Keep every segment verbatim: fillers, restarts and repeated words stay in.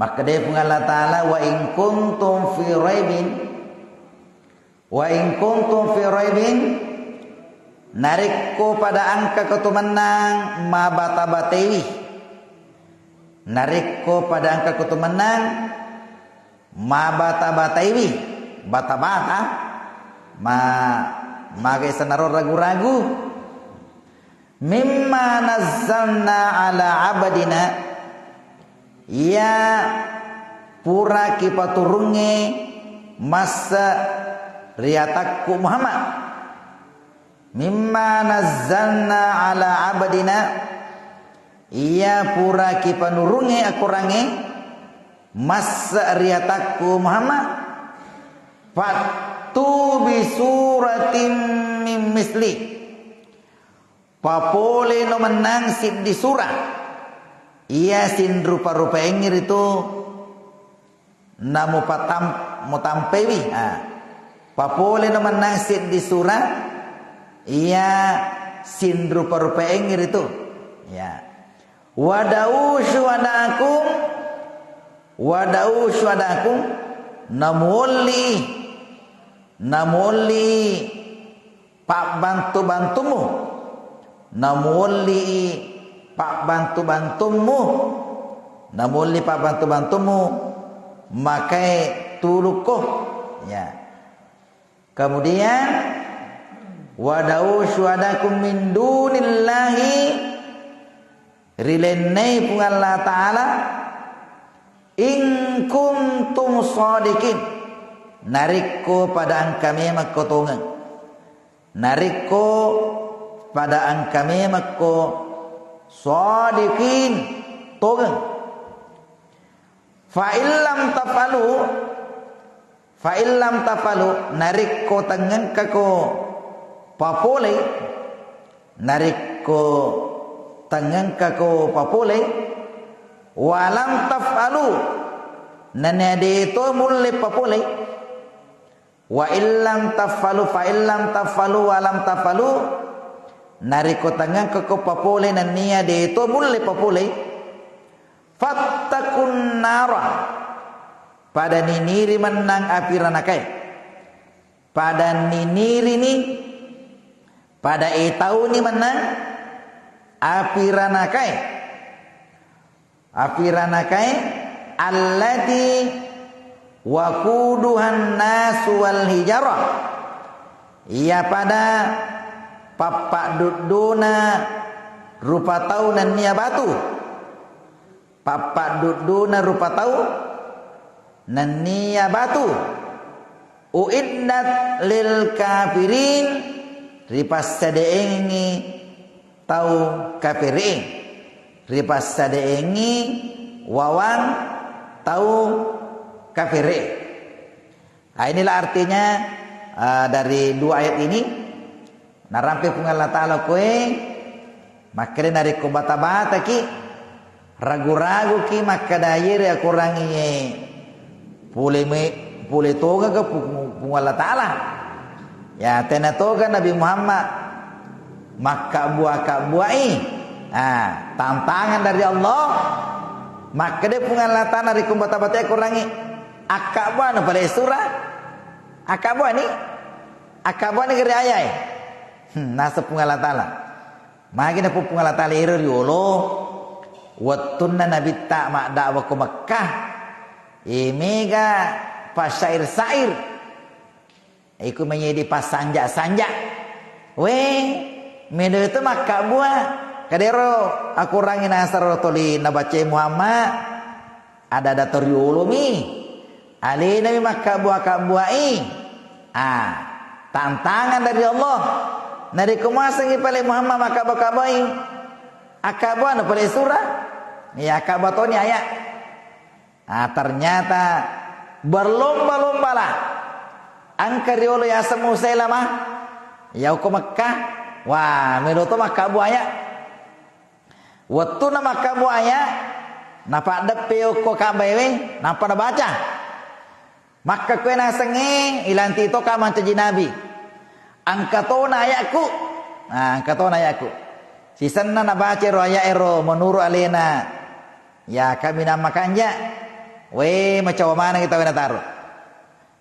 Makkedai Puang Allah Ta'ala, "Wa in kuntum fi raibin, wa in kuntum fi raibin," narekko pada engka ko tu mennang mabata-bataiwi, narekko pada engka ko tu mennang mabata-bataiwi, bata-bata, ma-, magai senaro ragu-ragu. "Mimma nazzalna ala abdina," iya pura kipaturungnge masse ri atakku Muhammad. "Mimma nazzalna ala abdina," iya pura kipanurungnge akorangnge masse ri atakku Muhammad. "Fa'tu bi suratin min misli," papoleno mennang siddi sura iya sinrupa-rupaengngi ritu namupatam-, mutampaiwi. Ah. Papoleno mennang siddi sura iya sinrupa-rupaengngi ritu. Ya. "Wad'u syuhada'akum, wad'u syuhada'akum," namuolli, namuolli pabbantu-bantummu, namuolli pabbantu-bantummu, namuolli pabbantu-bantummu, makai tulukko. Ya. Kemudian, "Wad'u syuhada'akum min dunillahi," rilennai Puang Allah Ta'ala, "in kuntum shadiqin," narekko pada engka memekko tongeng. Narekko pada engka memekko shadiqin, tongeng. "Fa illam tafalu," fa illam tafalu, narekko tengngengkako papolei, narekko tengngengkako papolei, "walam tafalu," nennia deto mulle papolei, "wa illam tafalu, fa illam tafalu, walam tafalu," narekko tengngengkako papolei nennia deto mulle papolei, "fattaqun nara," pada niniri mennang api ranakae. Pada ninirini, pada etauni mennang api ranakae. Api ranakae, "allati waquduhan nasu wal hijarah," iya pada pappaddudduna rupa tau nennia batu. Pappaddudduna rupa tau nennia batu. "Uiddat lil kafirin," ripassadeangi tau kafiri, ripassadeangi wawang tau kafiri. Ah, inilah artinya, ah, dari dua ayat ini. Narampe Puang Allah Ta'ala koe, makkeda narekko bata-bataki, ragu-raguki makkeda yere akorangngi pole me-, pole togaga Pu-, Puang Allah Ta'ala. Ya, tena toga Nabi Muhammad makkabua-kabuai. Ah, tantangan dari Allah. Makkeda Puang Allah Ta'ala narekko bata-batai akorangngi, "Akkabua no pale sura?" Akkabua ni? Akkabua ni gere ayae? Hmm, naseng Puang Allah Ta'ala. Magi napau Puang Allah Ta'ala ero riolo, wettunna Nabitta madda'wa ko Mekkah, e, mega pasyair-syair. Iku menjadi pasanja-sanja. We, medo itu makkabua. Kadero akurangi nasaro toli nabacai Muhammad. Ada-ada toriolomi. Alenami makkabua-kabuai. Ah, tantangan dari Allah. Narekko muasengngi pale Muhammad makkabua-kabuai, akkabuano pale sura? Ya, akkabua toni ayat. Ah, ternyata berlomba-lombalah engka riolo yaseng Musailamah. Ya, uko Mekkah. Wah, melo to makkabua ayat. Wettunna makkabua ayat, napaddeppe okko Ka'bah we, nappa nabaca. Makkekkoe nasengnge, ilanti toka mancaji nabi. Engka tona ayakku. Nah, engka tona ayakku. Sisenna nabaca ero ayat ero menurut alena, ya, kaminang makanja. We, macawa maneng tauwe nataro.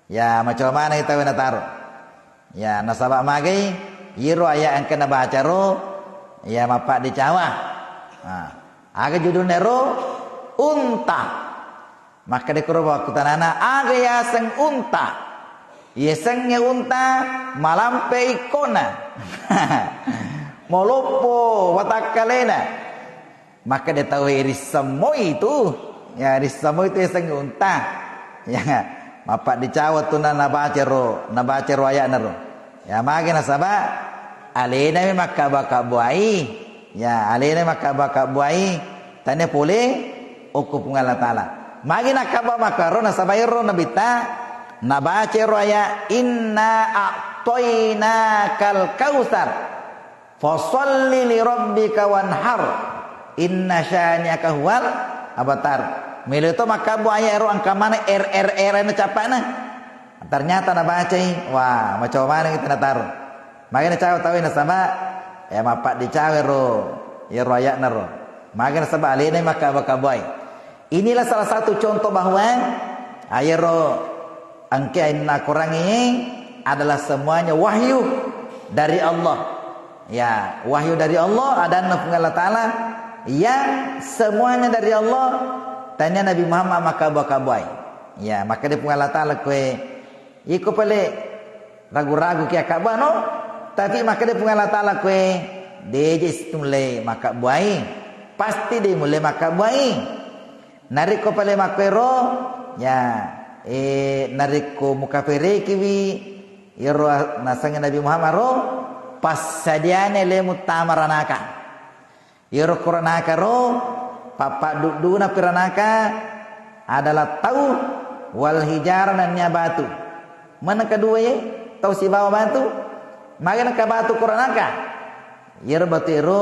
Ya, macawa maneng tauwe nataro. Ya, nasaba magai, iyaro ayat engka nabaca ro, ya, mappaddicawa. Nah, aga judulna ro? Unta. Makkeda kuro wakkutanana, aga yaseng unta? Yasengnge unta malampe ikkona. Moloppo watakkalena. Makkeda tauwe, rissemmoi tu. Ya, rissemmoi tu yasengnge unta. Ya, mappaddicawa tu na-, nabaca ro, nabaca ro ayatna ro. Ya, magi nasaba alenami makkabua-kabuai. Ya, alenami makkabua-kabuai. Tania pole okko Puang Allah Taala. Magi nakkabua makkaro nasaba ero nabitta nabaca ro ayat, "Inna a'tainakal kautsar. Fashalli li rabbika wanhar. Inna syani'aka huwal abtar." Melo to makkabua ayat ero engka maneng er er er na capana. Ternyata nabacai, wah, macawa maneng itu nataro. Magi nacawa tauwe nasaba, ya, mappaddicawa ro, iyaro ayatna ro. Magi nasaba alena makkabua-kabuai. Inilah salah satu contoh bahwa ayero engke inna Quran ini adalah semuanya wahyu dari Allah. Ya, wahyu dari Allah, adanna Puang Allah Taala yang semuanya dari Allah, tania Nabi Muhammad makkabua-kabuai. Ya, makkeda Puang Allah Taala koe, iko pale ragu-ragu ki akkabbua no, tapi makkeda Puang Allah Taala koe, deje situmle makkabbuai, pasti de mulle makkabbuai. Narekko pale makkoero, ya, eh, narekko mukaperekiwi iyaro nasengnge Nabi Muhammad ro, passadiane le muttama ranaka. Iyaro ko ranaka ro, pappaddudduna pi ranaka adalah tau, wal hijara, nennia batu. Maneng kedua ye, tau sibawa batu. Magi nengka batu ko ranaka? Iyaro batu ero,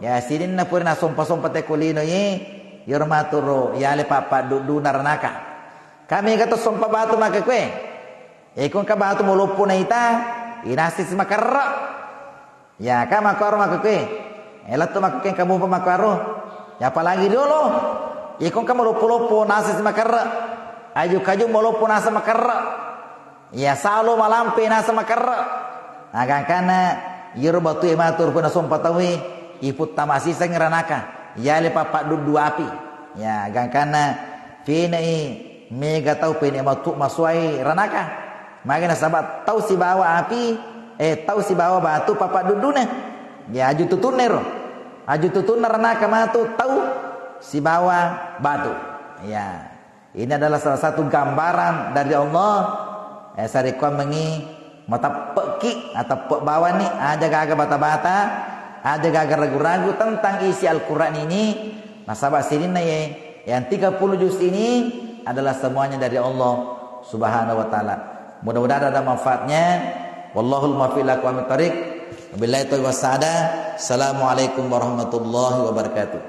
ya, sininna pura nasompa-sompa te ko lino ye, iyaro matu ro, yale pappaddudduna ranaka. Kami ga to sompa batu makkekkoe. Iko engka batu moloppo naita, inasisi makerre. Ya, ka makkuaro makkekkoe. Eh, lettu makkekkoe engka mupa makkuaro. Ya, apalagi riolo. Iko engka maloppo-loppo naseng makerre. Aju-kaju maloppo naseng makerre. Ya, salo malampe naseng makerre. Nah, gangkanna iyaro batue matu rupa nasompa tauwe, iputtama siseng ranaka. Yale pappadduddu api. Ya, gangkanna penai mega tau pene matu masuai ranaka. Magi nasaba tau sibawa api, eh, tau sibawa batu pappaddudduna. Ya, aju tutunna ero. Aju tutunna ranaka matu tau sibawa batu. Ya. Ini adalah salah satu gambaran dari Allah. Eh, sarekkuammengngi mateppe'ki, mateppe' bawani, aja gaga bata-bata, aja gaga ragu-ragu tentang isi Al-Quran ini. Nasaba sininna ye, yang tiga puluh juz ini adalah semuanya dari Allah Subhanahu wa Ta'ala. Mudah-mudahan ada manfaatnya. Wallahul muwaffiq ila aqwamit thariq. Wabillahi taufiq was sa'adah. Assalamualaikum warahmatullahi wabarakatuh.